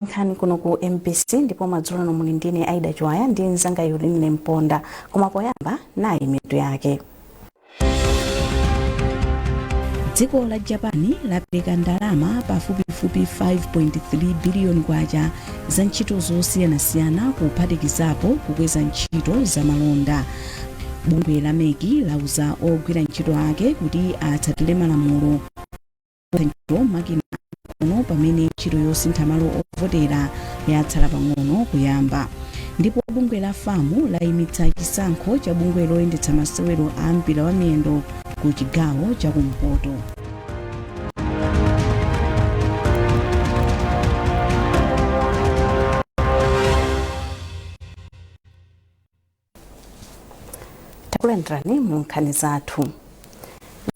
Nkhani kuno ku MBC, ndipo madzulo ano muli ndine Aida Chiwaya ndi mzanga Yuline Mponda. Koma poyamba, nayi mitu yake. Dziko la Japan lapereka ndalama pafupifupi 5.3 biliyoni kwacha za ntchito zosiyanasiyana, kuphatikizapo kukweza ntchito za malonda. Bungwe la MEC lauza ogwira ntchito ake kuti atsatire malamulo ntchito makina kuno, pamene ntchito yosintha malo ovotera yatsala pang'ono kuyamba. Ndipo bungwe la FAM layimitsa chisankho cha bungwe loyendetsa masewero a mpira wa miyendo ku chigawo chakumpoto. Takulandirani mu nkhani zathu.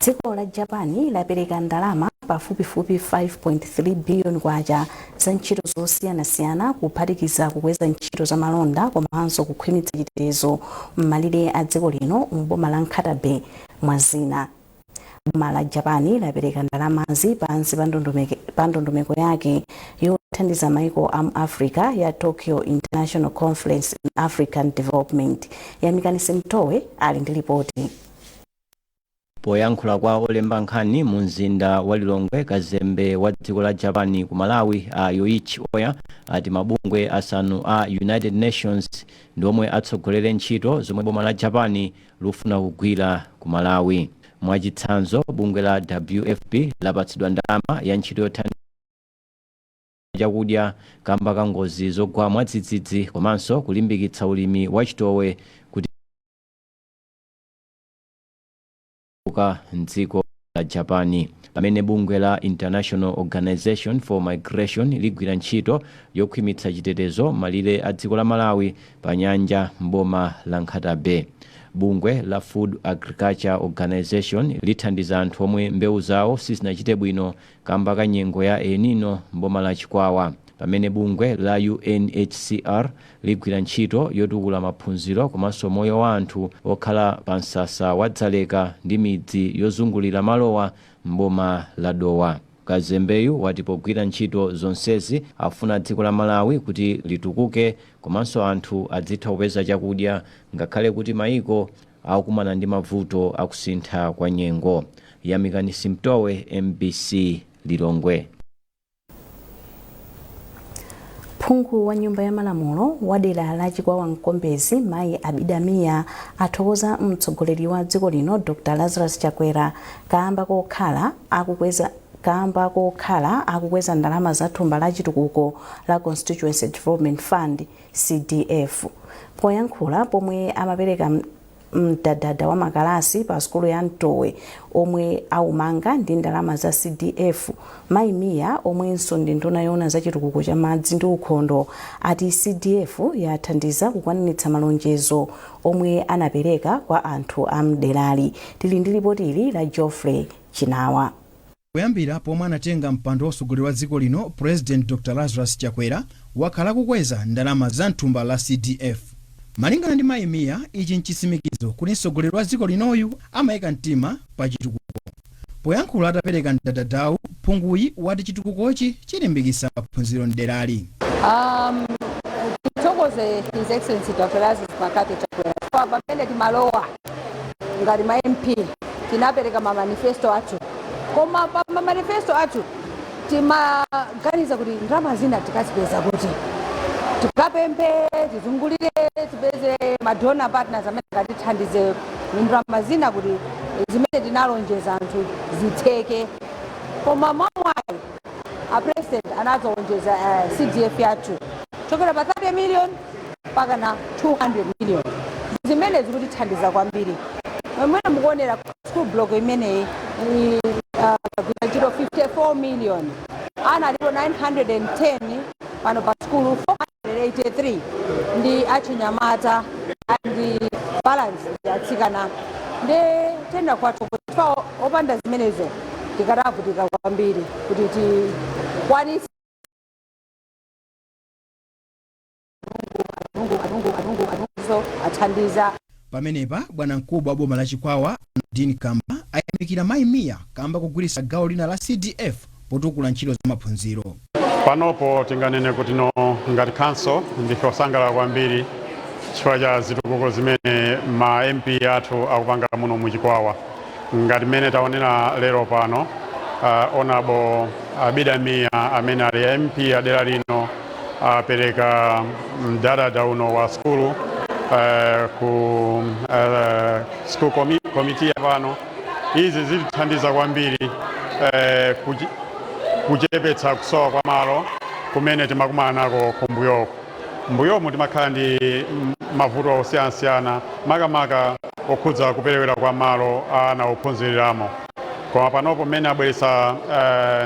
Dziko la Japan lapereka ndalama pafupifupi 5.3 biliyoni kwacha za ntchito zosiyanasiyana, kuphatikiza kukweza ntchito za malonda komanso kukhwimitsa chitetezo m'malire a dziko lino m'boma la Nkhata Bay, mwa zina. Boma la Japan lapereka ndalamazi pansi pa ndondomeko yake yothandiza maiko a mu Africa ya Tokyo International Conference on African Development. Yamikani Simtowe ali ndi ripoti. Poyankhula kwa olemba nkhani mu mzinda wa Lilongwe, kazembe wa dziko la Japan ku Malawi a Yoichi Oya ati mabungwe asanu a United Nations ndi omwe atsogolere ntchito zomwe boma la Japan lufuna kugwira ku Malawi. Mwachitsanzo, bungwe la WFP lapatsidwa ndalama ya ntchito yothandiza chakudya kamba ka ngozi zogwa mwadzidzidzi komanso kulimbikitsa ulimi wa chitowe kuti mdziko la Japan, pamene bungwe la International Organization for Migration ligwira ntchito yokhwimitsa chitetezo malire a dziko la Malawi pa nyanja m'boma la Nkhata Bay. Bungwe la Food Agriculture Organization lithandiza anthu omwe mbewu zawo sizinachite bwino kamba ka nyengo ya El Nino m'boma la Chikwawa, pamene bungwe la UNHCR ligwira ntchito yotukula maphunziro komanso moyo wa anthu okhala pa msasa wa Dzaleka ndi midzi yozungulira malowa m'boma la Dowa. Kazembeyu wati pogwira ntchito zonsezi afuna dziko la Malawi kuti litukuke komanso anthu adzitha kupeza chakudya ngakhale kuti maiko akukumana ndi mavuto akusintha kwa nyengo. Yamikani Simtowe, MBC, Lilongwe. Phungu wa Nyumba ya Malamulo wa dera la Chikwawa Mkombezi, Mayi Abida Mia, athokoza mtsogoleri wa dziko lino Dr Lazarus Chakwera kamba kokhala akukweza ndalama za thumba la chitukuko la Constituency Development Fund, CDF. Poyankhula pomwe amapereka mdadada wa makalasi pa sukulu ya Mtowe omwe aumanga ndi ndalama za CDF, Mayi Mia, omwenso ndi nduna yoona za chitukuko cha madzi ndi ukhondo, ati CDF yathandiza kukwaniritsa malonjezo omwe anapereka kwa anthu a mderali. Tili ndi ripoti ili la Geoffrey Chinawa. Kuyambira pomwe anatenga mpando wotsogoleri wa dziko lino, President Dr Lazarus Chakwera wakhala kukweza ndalama za mthumba la CDF. Malingana ndi Mayi Mia, ichi nchitsimikizo kuti mtsogoleri wa dziko linoyu amayika mtima pa chitukuko. Poyankhula atapereka mdadadawu, phunguyi wati chitukukochi chilimbikitsa maphunziro mderali. Tithokoze His Excellency Dr Lazarus McCarthy Chakwera kwa pamene timalowa ngati ma MP tinapereka ma manifesto athu, koma pa ma manifesto athu timaganiza kuti ndalama zina tikazipeza kuti tikapemphe, tizungulire, tipeze ma donor partners amene angatithandize ndalama zina kuti zimene tinalonjeza anthu zitheke. Koma mwamwayi a President anazonjeza CDF yathu chokera pa 30 million mpaka na 200 million, zimene zikutithandiza kwambiri. Mmene mukuonera school block imeneyi, gwira ntchito 54 million, ana alipo 910 pano pa skulu, 483 ndi achinyamata ndi balance ndi atsikana. Ndi tenda kwathu kuti opanda zimenezo tikadavutika kwambiri kuti tikwanise. So athandiza. Pamenepa bwana mkubwa wa boma la Chikwawa Dean Kamba ayamikira Mayi Mia kamba kugwiritsa gawo lina la CDF potukula ntchito za maphunziro. Panopo tinganene kuti no, ngati council ndife osangalala kwambiri chifukwa cha zitukuko zimene ma MP athu akupanga muno muChikwawa. Ngati mmene taonera lero pano, Honorable Abida Mia amene ali MP adera lino apereka mdadada uno wa skulu ku school committee ya pano. Izi zitithandiza kwambiri kuchepetsa kusowa kwa malo kumene timakumana nako kumbuyoko. Mbuyomu timakhala ndi mavuto osiyanasiyana, makamaka okhudza kuperewera kwa malo ana ophunziriramo, koma panopo mmene abweretsa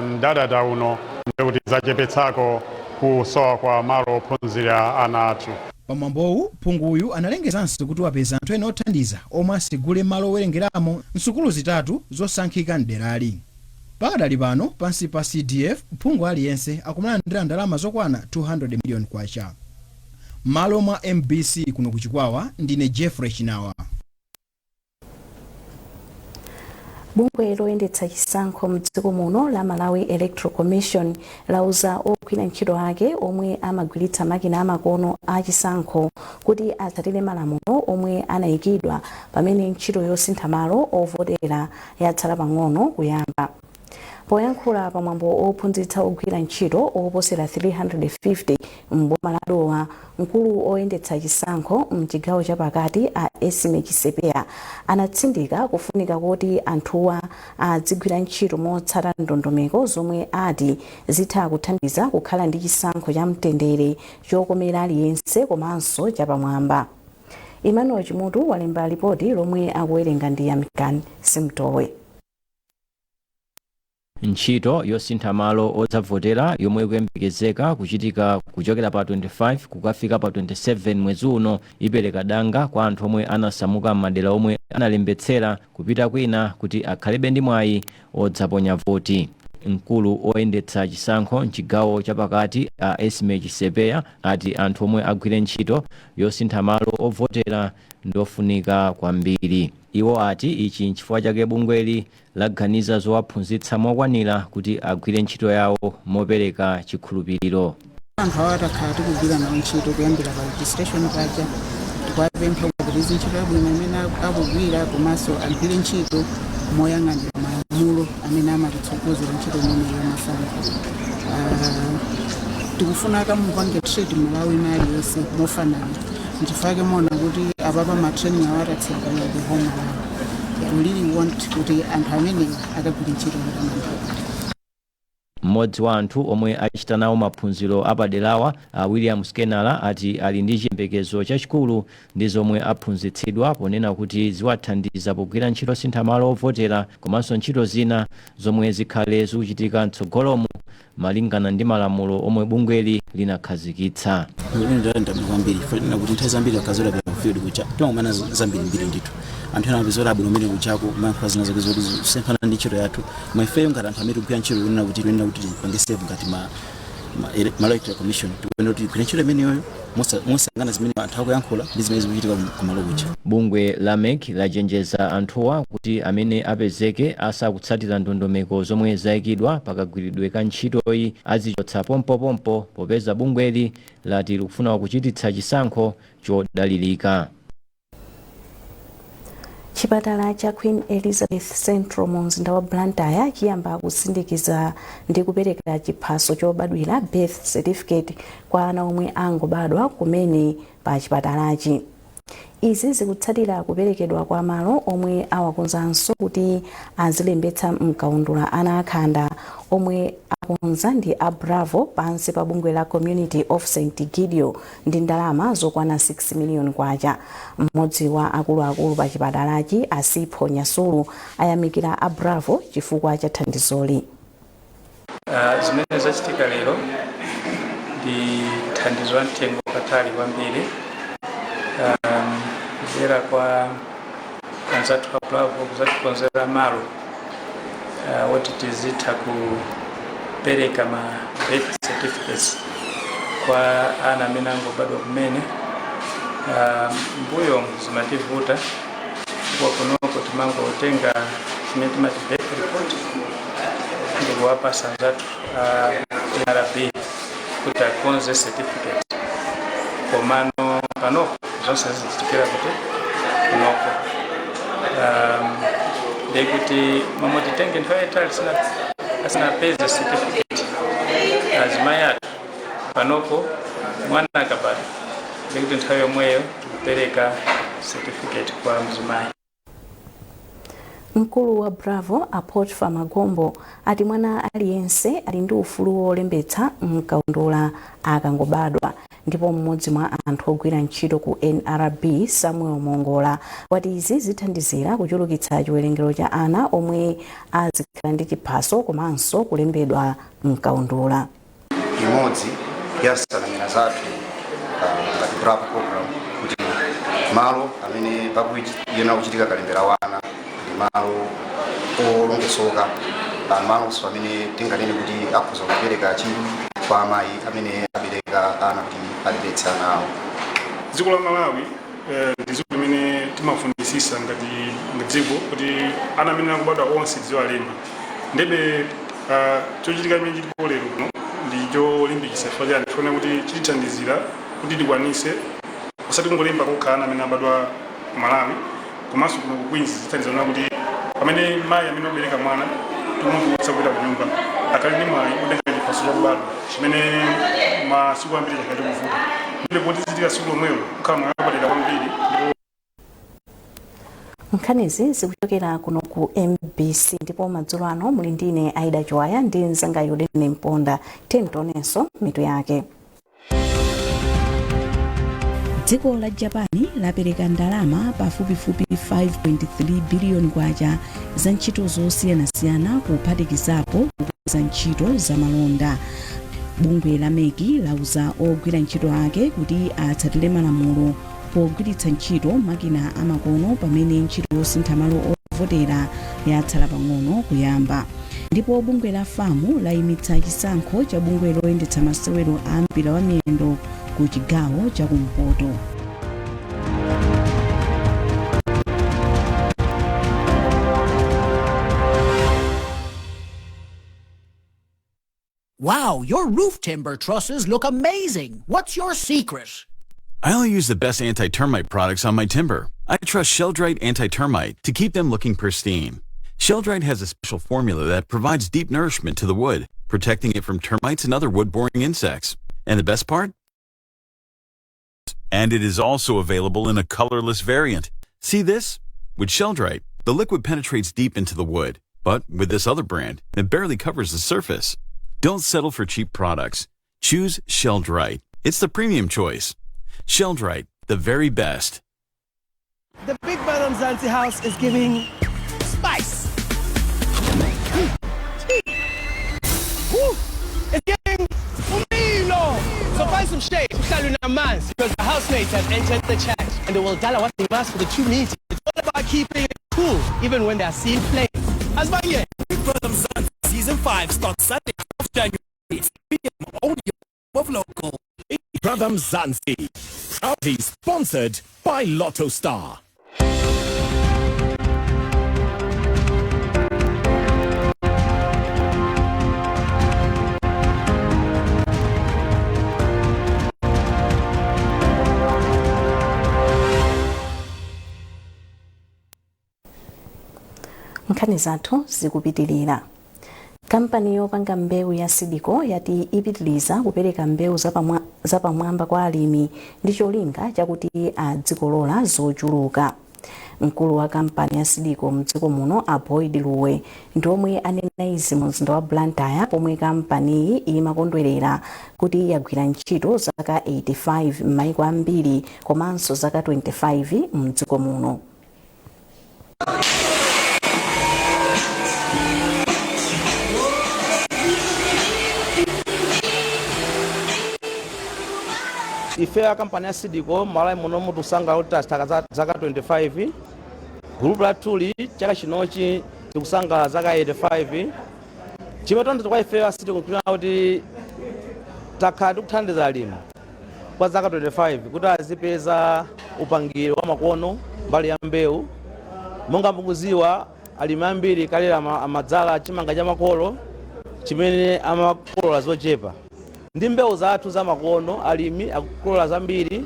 mdadada uno, ndikuti zachepetsako kusowa kwa malo ophunzira ana athu. Pamwambowu, phunguyu analengezanso kuti wapeza anthu ena othandiza omwe asegule malo owerengeramo msukulu zitatu zosankhika mderali. Pakadali pano, pansi pa CDF, phungu aliyense akumalandira ndalama zokwana 200 miliyoni kwacha. Malo mwa MBC kuno kuChikwawa, ndine Jeffrey Chinawa. Bungwe loyendetsa chisankho mdziko muno la Malawi Electoral Commission lauza ogwira ntchito ake omwe amagwiritsa makina amakono a chisankho kuti atsatire malamulo omwe anayikidwa pamene ntchito yosintha malo ovotera yatsala pang'ono kuyamba. Poyankhula pamwambo ophunzitsa ogwira ntchito oposera 350 m'boma la Dowa, mkulu oyendetsa chisankho mchigawo chapakati a Esime Chisepeya anatsindika kufunika kuti anthuwa adzigwira ntchito motsata ndondomeko zomwe ati zitha kuthandiza kukhala ndi chisankho cha mtendere, chokomera aliyense komanso chapamwamba. Emmanuel Chimutu walemba ripoti lomwe akuwerenga ndi Yamikan Simtowe. Ntchito yosintha malo odzavotera yomwe ikuyembekezeka kuchitika kuchokera pa 25 kukafika pa 27 mwezi uno ipereka danga kwa anthu omwe anasamuka m'madera omwe analembetsera kupita kwina kuti akhalebe ndi mwayi odzaponya voti. Mkulu oyendetsa chisankho mchigawo chapakati a Esme Chisepeya ati anthu omwe agwire ntchito yosintha malo ovotera ndofunika kwambiri. Iwo ati ichi nchifukwa chake bungweli laganiza zowaphunzitsa mokwanira kuti agwire ntchito yawo mopereka chikhulupiriro. Anthu awo atakhala tikugwira nawo ntchito kuyambira pa registration paja, tikuwapempha kuti ntchito yabwino imene akugwira, komanso agwire ntchito moyang'anira malamulo amene amatitsogozera ntchito imeneyi yamasankho. Tikufuna akamupange treat Malawi ina aliyense mofanana. Nchifukwa chake muona kuti apapa ma training awo atatsekula the whole Malawi. We really want kuti anthu amenewa akagwire ntchito motamandika. Mmodzi wa anthu omwe achita nawo maphunziro apaderawa, a William Skenala, ati ali ndi chiyembekezo chachikulu ndi zomwe aphunzitsidwa, ponena kuti ziwathandiza pogwira ntchito sintha malo ovotera komanso ntchito zina zomwe zikhale zikuchitika mtsogolomu malingana ndi malamulo omwe bungweli linakhazikitsa. Ine ndalanda kwambiri fanira kuti nthawi zambiri akazora pa field kucha timakumana zambiri mbiri ndithu. Anthu ena amapezera abwino umene kuchako mayankhula zina zake zoti zisemphana ndi ntchito yathu. Koma ifeyo ngati anthu amene tikugwira ntchito, kunena kuti tiyenera kuti tipange serve ngati ma Electoral Commission, tikuyenera kuti tigwire ntchito imeneyoyo mosangana zimene anthu akuyankhula ndi zimene zikuchitika kumalo kucha. Bungwe la MEC lachenjeza anthuwa kuti amene apezeke asakutsatira ndondomeko zomwe zayikidwa pakagwiridwe ka ntchitoyi azichotsa pompopompo, popeza bungweli lati likufuna kuchititsa chisankho chodalirika. Chipatala cha Queen Elizabeth Central mu mzinda wa Blantyre chiyamba kusindikiza ndi kupereka chiphaso chobadwira, birth certificate, kwa ana omwe angobadwa kumene pa chipatalachi. Izi zikutsatira kuperekedwa kwa malo omwe awakonzanso kuti azilembetsa mkaundula ana akhanda, omwe akonza ndi a Bravo pansi pa bungwe la Community of St Gideon ndi ndalama zokwana 6 miliyoni kwacha. Mmodzi wa akuluakulu pa chipatalachi, Asipho Nyasulu, ayamikira a Bravo chifukwa cha thandizoli. Zimene zachitika lero ndi thandizo la mtengo patali kwambiri kudzera kwa anzathu a Bravo kuzatikonzera malo woti tizitha kupereka ma birth certificates kwa ana amene angobadwa kumene. Mbuyo zimativuta kwa kunoko timangotenga chimene timati birth report ndikuwapasa anzathu a NRB. Kuti akonze certificate. Komano panopo zonse zichitikira kuti kunoko, ndekuti momwe titenge nthawi yayitali asinapeze certificate azimayi athu. Panopo mwana akabadwa, ndekuti nthawi yomweyo tikupereka certificate kwa mzimayi. Mkulu wa Bravo, a Potiphar Magombo, ati mwana aliyense ali ndi ufulu wolembetsa mkaundula akangobadwa. Ndipo mmodzi mwa anthu ogwira ntchito ku NRB, Samuel Mongola, wati izi zithandizira kuchulukitsa chiwerengero cha ana omwe azikhala ndi chiphaso komanso kulembedwa mkaundula. Imodzi ya nsanamira zathu ngati Bravo program kuti malo amene pakuyenera kuchitika kalembera wana ndi malo olongosoka, malonso amene tinganene kuti akhoza kupereka chidwi kwa amayi amene abereka ana kuti alembetse ana awo. Dziko la Malawi ndi dziko limene timafunisisa ngati dziko kuti ana amene akubadwa onse tiziwalemba. Ndebe chochitika chimene chilipo lero kuno ndi cholimbikitsa. Chifukwa chani? Chifukwa kuti chitithandizira kuti tikwanise osati kungolemba kokha ana amene abadwa ku Malawi komanso kuno ku Queens. Zithandizira kuti pamene mayi amene wabereka mwana tikumutulutsa kupita ku nyumba, akhale ndi mwayi otenga chiphaso chakubadwa, chimene masiku ambiri chakhala chikuvuta. Ndipo poti zichitika tsiku lomwelo, kukhala mwayi wapadera kwambiri ndipo Nkhanizi zikuchokera kuno ku MBC, ndipo madzulo ano muli ndine Aida Chiwaya ndi mzanga Yudene Mponda. Tionenso mitu yake. Dziko la Japani lapereka ndalama pafupifupi 5.3 biliyoni kwacha za ntchito zosiyanasiyana, kuphatikizapo kukweza ntchito zamalonda. Bungwe la MEC lauza ogwira ntchito ake kuti atsatire malamulo pogwiritsa ntchito makina amakono pamene ntchito yosintha malo ovotera yatsala pang'ono kuyamba. Ndipo bungwe la FAM layimitsa chisankho cha bungwe loyendetsa masewero a mpira wa miyendo ku chigawo chakumpoto. Wow, your roof timber trusses look amazing. What's your secret? I only use the best anti-termite products on my timber. I trust Sheldrite Anti-Termite to keep them looking pristine. Sheldrite has a special formula that provides deep nourishment to the wood, protecting it from termites and other wood-boring insects. And the best part? And it is also available in a colorless variant. See this? With Sheldrite, the liquid penetrates deep into the wood, but with this other brand, it barely covers the surface. Don't settle for cheap products. Choose Sheldrite. It's the premium choice. Sheldrite, the very best. The Big Brother Mzansi house is giving spice. Woo! It's giving umlilo. So find some shade, uhlale unamanzi, because the housemates have entered the chat and they will dala what they must for the two meetings. It's all about keeping it cool, even when they are seeing flames. Asibanye. Big Brother Mzansi Season 5 starts Sunday, 12 January, 6 p.m. only of local. Big Brother Mzansi, proudly sponsored by Lotto Star. Nkhani zathu zikupitilira. Kampani yopanga mbewu ya Seed Co yati ipitiliza kupereka mbewu zapamwamba kwa alimi ndi cholinga chakuti adzikolola zochuluka. Mkulu wa kampani ya Seed Co mdziko muno, a Boyd Luwe, ndi omwe anena izi mu mzinda wa Blantyre pomwe kampaniyi imakondwerera kuti yagwira ntchito zaka 85 m'mayiko ambiri komanso zaka 25 mdziko muno. Ife a kampani ya Seed Co Malawi munomu tikusangalala kuti tachita zaka 25. Gulupu lathuli chaka chinochi tikusangalala zaka 85. Chimene tonse kwa ife a Seed Co nkunena kuti takhala tikuthandiza alimi kwa zaka 25 kuti azipeza upangiri wa makono mbali ya mbewu. Monga mukuziwa, alimi ambiri kalera amadzala chimanga cha makolo chimene amakolola zochepa. Ndi mbewu zathu zamakono, alimi akukolola zambiri,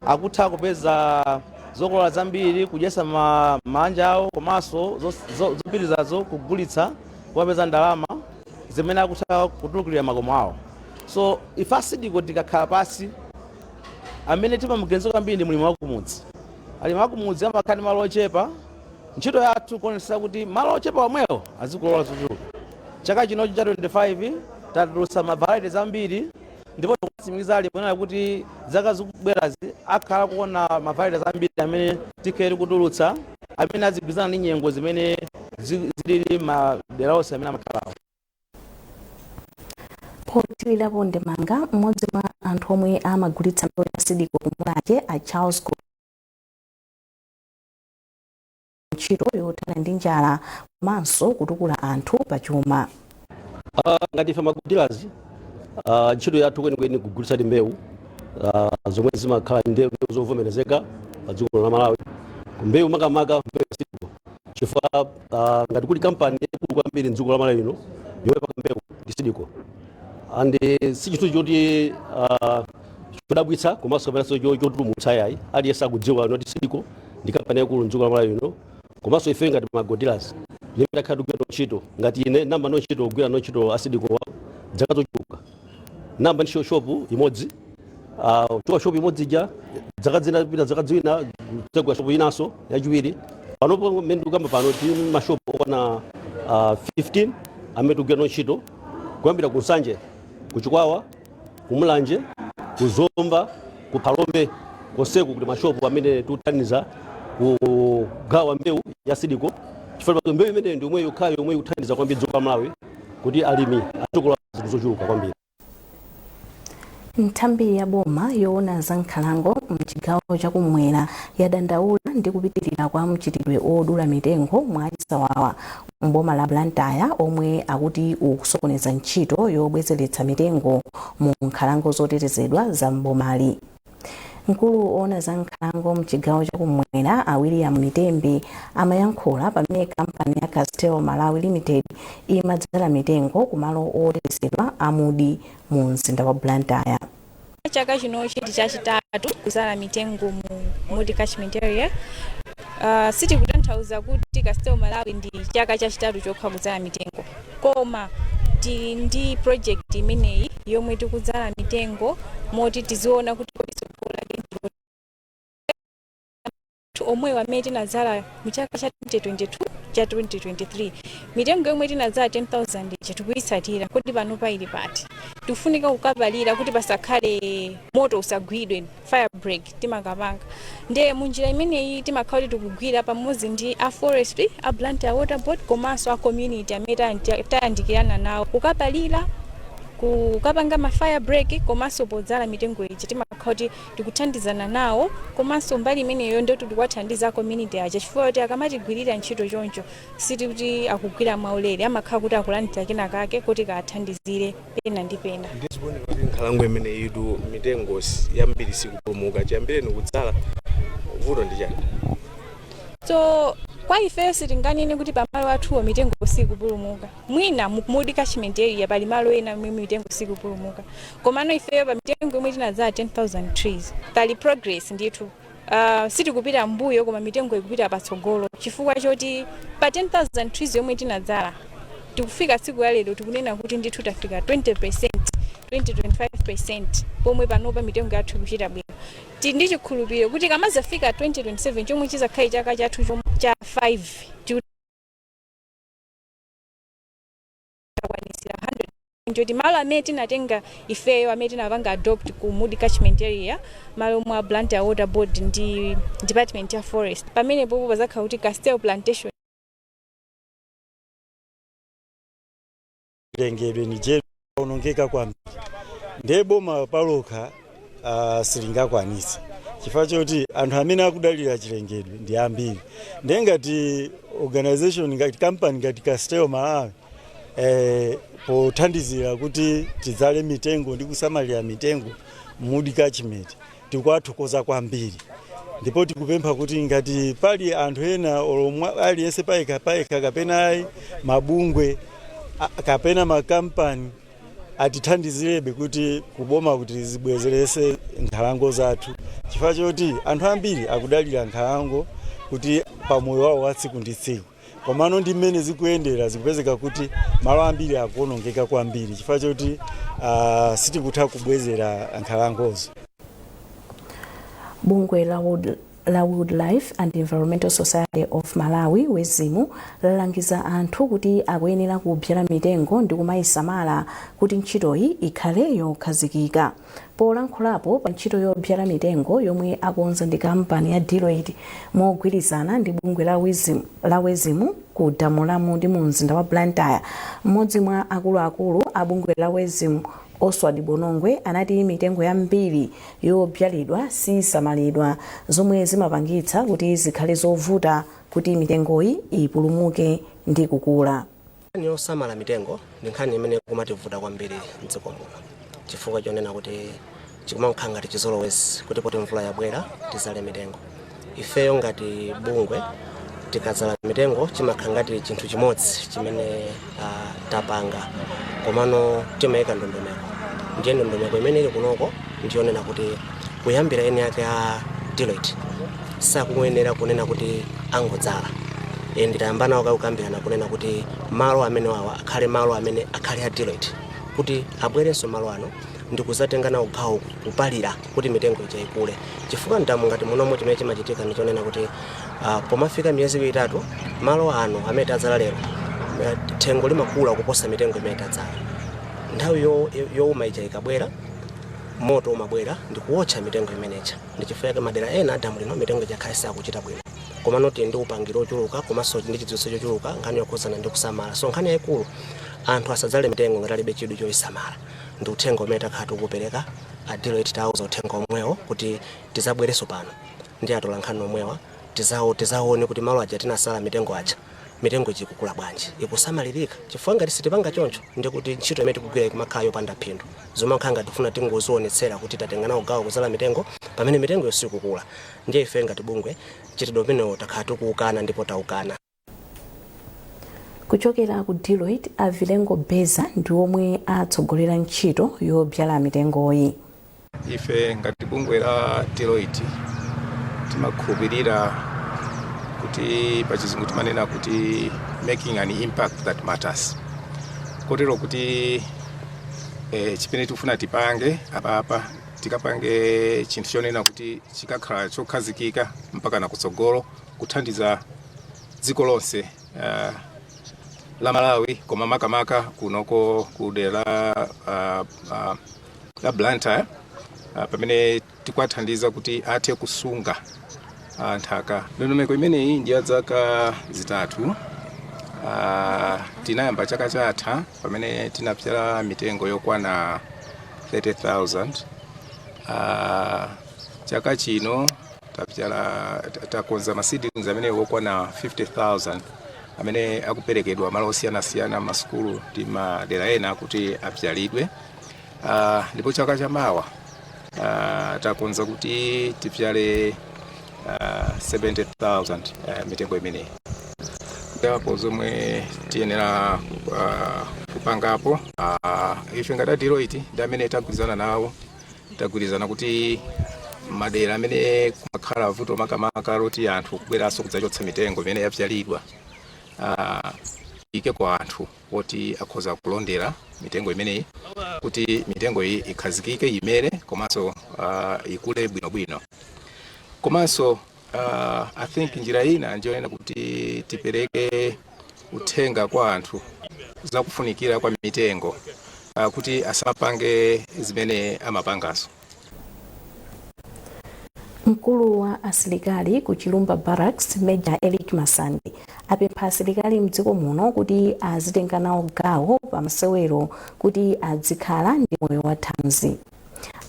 akutha kupeza zokolola zambiri kudyesa manja awo, komanso zopitirizazo kugulitsa kupeza ndalama zimene akutha kutulukirira makomo awo. So ife a Seed Co tikakhala pasi, amene timamuganiza kwambiri ndi mlimi wakumudzi. Alimi akumudzi amakhala ndi malo ochepa. Ntchito yathu kuonetsetsa kuti malo ochepa omwewo azikolola zochuluka. Chaka chinochi cha 25 tatulutsa ma varieties ambiri, ndipo tikutsimikiza alimi kunena kuti zaka zikubwerazi akhala kuona ma varieties ambiri amene tikhale tikutulutsa, amene azigwirizana ndi nyengo zimene zilili madera onse amene amakhalawo. Pothirirapo ndemanga, mmodzi mwa anthu omwe amagulitsa mbewu ya Seed Co kuMulanje, a Charles, ntchito yothana ndi njala komanso kutukula anthu pachuma. Ngati ife ma agro dealers, ntchito yathu kwenikweni kugulitsa mbewu zomwe zimakhala ndi mbewu zovomerezeka pa dziko la Malawi, mbewu makamaka mbewu ya Seed Co, chifukwa ngati kuli kampani yaikulu kwambiri mdziko la Malawi lino yomwe paka mbewu ndi Seed Co. And si chinthu choti chodabwitsa komanso kapenanso chotulumutsa yayi. Aliyense akudziwa noti Seed Co ndi kampani yaikulu mdziko la Malawi lino. Komanso ife ngati ma agro dealers limene takhala tikugwira ntchito, ngati ine namba no ntchito kugwira no ntchito a Seed Co zaka zochuluka, namba ndi shopu imodzi, kuchoka shopu imodzi ija, zaka zina pita, zaka zina kutsegula shopu inanso yachiwiri. Panopo mmene tikukamba pano tili mashopu okwana 15 amene tikugwira no ntchito, kuyambira ku Nsanje, ku Chikwawa, ku Mulanje, ku Zomba, ku Phalombe, konseku kuti mashopu amene tikuthandiza kugawa mbewu ya Seed Co, chifukwa mbewu imeneyo ndi yomwe yokhayo yomwe ikuthandiza kwambiri dziko la Malawi kuti alimi azikolola zinthu zochuluka kwambiri. Nthambi ya boma yoona za nkhalango mchigawo chakumwera yadandaula ndi kupitirira kwa mchitidwe odula mitengo mwa chisawawa mboma la Blantyre, omwe akuti ukusokoneza ntchito yobwezeretsa mitengo mu nkhalango zotetezedwa za mbomali. Mkulu oona za nkhalango mchigawo chakumwera, a William Mitembe, amayankhula pamene kampani ya Castel Malawi Limited imadzala mitengo kumalo otetezedwa amudi mu mzinda wa Blantyre. Chaka chinochi ndi chachitatu kuzala mitengo mu Mudi catchment area. Sitikutanthauza kuti Castel Malawi ndi chaka chachitatu chokha kuzala mitengo, koma tili ndi project imeneyi yomwe tikudzala mitengo moti tiziona kuti kodi tsogolo lake ndi omwewo amene tinadzala mu chaka cha 2022, cha 2023. Mitengo yomwe tinadzala 10,000 ija tikuyitsatira kuti pano paili pati. Tikufunika kukapalira kuti pasakhale moto, usagwidwe, fire break timakapanga. Ndiye munjira imeneyi timakhala kuti tikugwira pamodzi ndi a forestry, a Blantyre Water Board, komanso a community amene tayandikirana nawo, kukapalira, kukapanga ma fire break, komanso podzala mitengo iji timakhala kuti tikuthandizana nawo. Komanso mbali imeneyo ndoti tikuwathandiza community aja, chifukwa kuti akamatigwirira ntchito choncho sitikuti akugwira mwaulere, amakhala kuti akulandira kena kake kuti kaathandizire pena ndi pena. Ndizikuoneka kuti nkhalango imene itu mitengo yambiri sikupulumuka chiyambireni kudzala. Vuto ndi chani? So kwa ifeyo sitinganene kuti pamalo athuwo mitengo sikupulumuka. Mwina mu Mudi catchment area pali malo ena momwe mitengo sikupulumuka, komano ifeyo pa mitengo yomwe tinadzala 10,000 trees pali progress ndithu. Sitikupita mbuyo koma mitengo ikupita patsogolo, chifukwa choti pa 10,000 trees yomwe tinadzala tikufika tsiku la lero tikunena kuti ndithu tafika 20, 20, 25, pomwe panopa mitengo yathu ikuchita bwino. Tili ndi chikhulupiriro kuti kamazafika 2027, chomwe chizakhale chaka chathu cha 5, tikakwanisira 100, choti malo amene tinatenga ifeyo, amene tinapanga adopt ku Mudi catchment area, malo mwa Blantyre Water Board ndi department ya forest, pamenepopo pazakhala kuti Castel Plantation. Chilengedwe ni onongeka kwambiri, ndiye boma palokha silingakwanitse, chifukwa choti anthu amene akudalira chilengedwe ndi ambiri. Ndiye ngati organization, ngati company ngati Castel Malawi, pothandizira kuti tidzale mitengo ndi kusamalira mitengo Mudi catchment, tikuwathokoza kwambiri, ndipo tikupempha kuti ngati pali anthu ena olomwa aliyense payekha payekha kapena ayi mabungwe kapena makampani. Atithandizirebe kuti kuboma kuti zibwezerese nkhalango zathu, chifukwa choti anthu ambiri akudalira nkhalango kuti pamoyo wawo wa tsiku ndi tsiku. Komano ndi mmene zikuyendera, zikupezeka kuti malo ambiri akuonongeka kwambiri chifukwa choti sitikutha kubwezera nkhalangozo. Bungwe la Wildlife and Environmental Society of Malawi, WEZIMU, lalangiza anthu kuti akuyenera kubyala mitengo ndi kumayisamala kuti ntchitoyi ikhale yokhazikika. Polankhulapo pa ntchito yobyala mitengo yomwe akonza ndi kampani ya Deloitte mogwirizana ndi bungwe la WEZIMU ku damu la Mundi mu mzinda wa Blantyre, mmodzi mwa akuluakulu a bungwe la WEZIMU, Oswald Bonongwe, anati mitengo yambiri yobyalidwa sisamalidwa, zomwe zimapangitsa kuti zikhale zovuta kuti mitengoyi ipulumuke ndi kukula. Nkhani yosamala mitengo ndi nkhani imene kumativuta kwambiri mdziko muno, chifukwa chonena kuti chikumakhala ngati chizolowezi kuti poti mvula yabwera tizale mitengo. Ifeyo ngati bungwe tikadzala mitengo chimakhala ngati chinthu chimodzi chimene tapanga, komano timayika ndondomeko. Ndiye ndondomeko imene ili kunoko ndiyonena kuti kuyambira eni ake a Deloitte sakuyenera kunena kuti angodzala. Nditayamba nawo kakukambirana kunena kuti malo amene wawa akhale malo amene akhale a Deloitte, kuti abwerenso malo ano ndikuzatenga nawo gawo kupalira kuti mitengo ija ikule, chifukwa ndamu ngati munomo chimene chimachitika ndichonena kuti pomafika miyezi 3 malo ano amene tadzala lero, thengo limakula kuposa mitengo imene tadzala. Nthawi youma ija ikabwera, moto umabwera ndikuwotcha mitengo imeneja. Ndi chifukwa chake madera ena adamu lino mitengo ija khale sakuchita bwino. Komano tili ndi upangiri ochuluka komanso ndi chidziwitso chochuluka nkhani yokhuzana ndi kusamala. So nkhani yayikulu, anthu asadzale mitengo ngati alibe chidwi choyisamala. Ndi uthenga umene takhala tikupereka. A Deloitte tawuza uthenga omwewo kuti tizabwerenso pano ndi atola nkhani omwewa, tizaone kuti malo aja tinasala mitengo aja, mitengo iji ikukula bwanji, ikusamalirika, chifukwa ngati sitipanga choncho ndi kuti ntchito imene tikugwira ikumakhala yopanda phindu. Zomakhala ngati tifuna tingozionetsera kuti tatenga nawo gawo kuzala mitengo pamene mitengo sikukula. Ndiye ife ngati bungwe chitidwe umenewo takhala tikuukana ndipo taukana. Kuchokera ku Deloitte, a Vilengo Beza ndi omwe atsogolera ntchito yobyala mitengoyi. Ife ngati bungwe la Deloitte timakhulupirira kuti pachizungu timanena kuti "making an impact that matters", kotero kuti chimene tikufuna tipange apapa, tikapange chinthu chonena kuti chikakhala chokhazikika mpaka na kutsogolo, kuthandiza dziko lonse la Malawi, koma makamaka kunoko ku dera la Blantyre, pamene tikuwathandiza kuti athe kusunga nthaka. Ndondomeko imeneyi ndi ya zaka 3. Tinayamba chaka chatha pamene tinapyala mitengo yokwana 30,000. Chaka chino tapyala, takonza ma seedlings amene okwana 50,000 amene akuperekedwa malo osiyanasiyana, masukulu ndi madera ena, kuti apyalidwe. Ndipo chaka chamawa takonza kuti tipyale 70,000 mitengo imeneyi. Ndipo zomwe tiyenera kupangapo, ife ngati a Deloitte ndi amene tagwirizana nawo, tagwirizana kuti madera amene kumakhala vuto makamaka loti anthu kubweranso kudzachotsa mitengo imene yapyalidwa, ike kwa anthu oti akhoza kulondera mitengo imeneyi kuti mitengo iyi ikhazikike, imere komanso ikule bwinobwino. Komanso I think njira ina ndiyonena kuti tipereke uthenga kwa anthu zakufunikira kwa mitengo, kuti asamapange zimene amapangazo. Mkulu wa asilikali ku Chilumba Barracks, Major Eric Masandi, apempha asilikali mdziko muno kuti azitenga nawo gawo pa masewero kuti azikhala ndi moyo wa thanzi.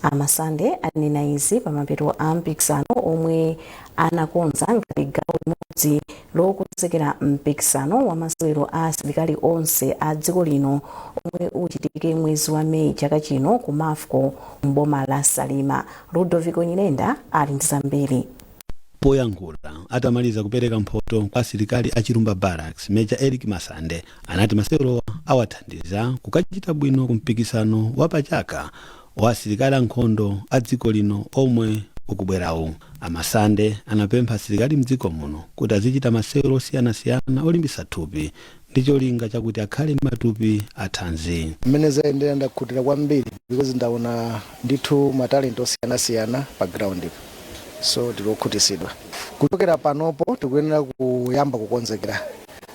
Amasande anena izi pa mapeto a mpikisano omwe anakonza ngati gawo limodzi lokonzekera mpikisano wa masewero a asilikali onse a dziko lino omwe uchitike mwezi wa Meyi chaka chino ku Mafco, mboma la Salima. Ludovico Nyirenda ali ndi zambiri. Poyankhula atamaliza kupereka mphoto kwa asilikali a Chirumba Barracks, Major Eric Masande anati masewerowa awathandiza kukachita bwino ku mpikisano wa pachaka wa asilikali ankhondo a dziko lino omwe ukubwerawu. Amasande anapempha asilikali mdziko muno kuti azichita masewero osiyanasiyana olimbitsa thupi ndi cholinga chakuti akhale ndi matupi athanzi. Mmene zayendera, ndakhutira kwambiri because ndaona ndithu matalent osiyanasiyana pa ground, so tikukhutitsidwa. Kuchokera panopo tikuyenera kuyamba kukonzekera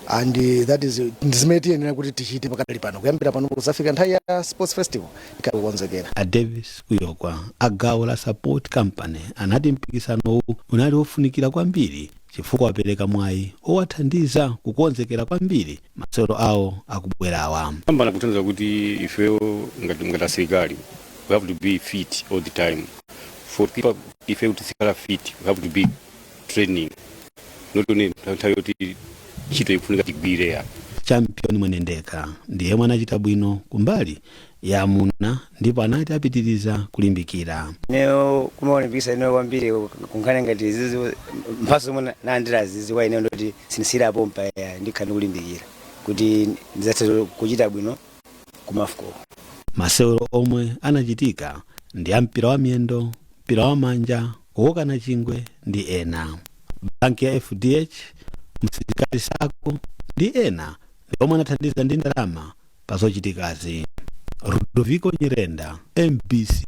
and that is ndi zimene tiyenera kuti tichite pakadali pano. Kuyambira panopo kuzafika nthawi ya sports festival, tikakukonzekera. A Davis Kuyokwa a gawo la Support Company anati mpikisanowu unali wofunikira kwambiri chifukwa wapereka mwayi owathandiza kukonzekera kwambiri masewero awo akubwerawa. Pambana kutanthauza kuti ifeyo ngati asilikali, we have to be fit all the time. For people ife kuti tizikhala fit, we have to be training, not only nthawi yoti ntchito ikufunika tigwire ya. Champion Mwenendeka ndiye yemwe anachita bwino kumbali ya amuna ndipo anati apitiriza kulimbikira. Ineyo kumalimbikisa ineyo kwambiri kunkhani ngati izizi, mphatso zomwe nalandira zizi, kwa ineyo ndoti sindisiyirapo mpaya, ndikhala ndikulimbikira kuti ndidzathe kuchita bwino ku Mafco. Masewero omwe anachitika ndi a mpira wa miyendo, mpira wa manja, kukokana chingwe ndi ena. Banki ya FDH, Msilikali Sacco ndi ena ndi omwe anathandiza ndi ndalama pa zochitikazi. Rudoviko Nyirenda, MBC.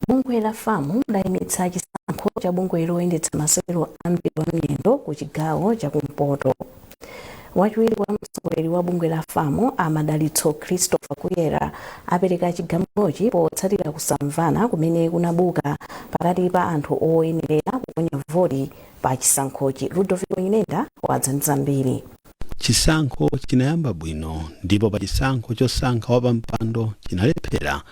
Bungwe la FAM layimitsa chisankho cha bungwe loyendetsa masewero a mpira wa miyendo ku chigawo chakumpoto. Wachiwiri kwa mtsogoleri wa bungwe la FAM, Amadalitso Christopher Kuyera, apereka chigamulochi potsatira kusamvana kumene kunabuka pakati pa anthu oyenerera kuponya voti pa chisankhochi. Rudoviko Nyirenda wadza ndi zambiri. Chisankho chinayamba bwino ndipo pa chisankho chosankha wapampando chinalephera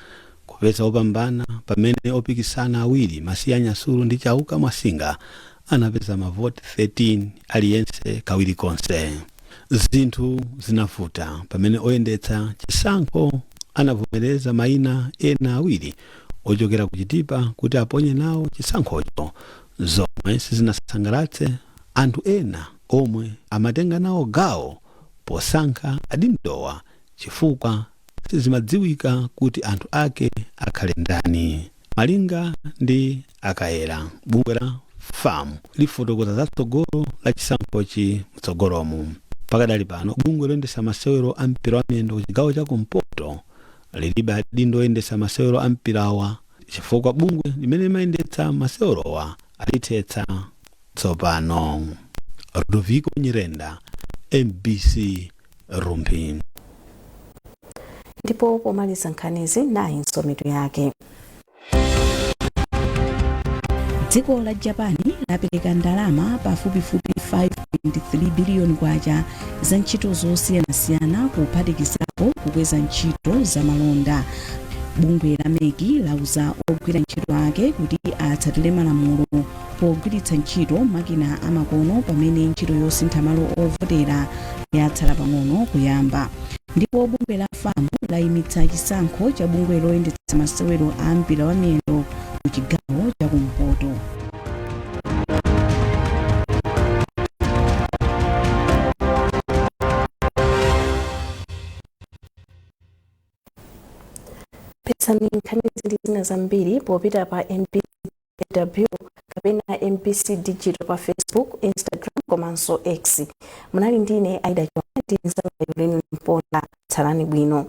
kupeza wopambana pamene opikisana awiri, Masiya Nyasulu ndi Chauka Mwasinga, anapeza mavoti 13 aliyense kawiri konse. Zinthu zinavuta pamene oyendetsa chisankho anavomereza mayina ena awiri ochokera ku Chitipa kuti aponye nawo chisankhocho, zomwe sizinasangalatse anthu ena omwe amatenga nawo gawo posankha adindowa chifukwa sizimadziwika kuti anthu ake akhale ndani. Malinga ndi Akayera, bungwe la FAM lifotokoza zatsogolo la chisankhochi mtsogolomu. Pakadali pano bungwe loyendetsa masewero a mpira wa miyendo ku chigawo cha kumpoto lilibe adindo oyendetsa masewero a mpirawa chifukwa bungwe limene limayendetsa masewerowa alithetsa tsopano. Rudoviko Nyirenda, MBC, Rumphi. Ndipo pomaliza nkhanizi, nayinso mitu yake. Dziko la Japan lapereka ndalama pafupifupi 5.3 biliyoni kwacha za ntchito zosiyanasiyana, kuphatikizapo kukweza ntchito za malonda. Bungwe la MEC lauza ogwira ntchito ake kuti atsatire malamulo pogwiritsa ntchito makina amakono pamene ntchito yosintha malo ovotera yatsala pang'ono kuyamba. Ndipo bungwe la FAM layimitsa chisankho cha bungwe loyendetsa masewero a mpira wa miyendo ku chigawo chakumpoto. Pezani nkhanizi ndi zina zambiri popita pa MBW kapena MBC Digital pa Facebook, Instagram komanso X. Munali ndine Aida Chwana ndi mzanga Yuleni Mponda. Tsalani bwino.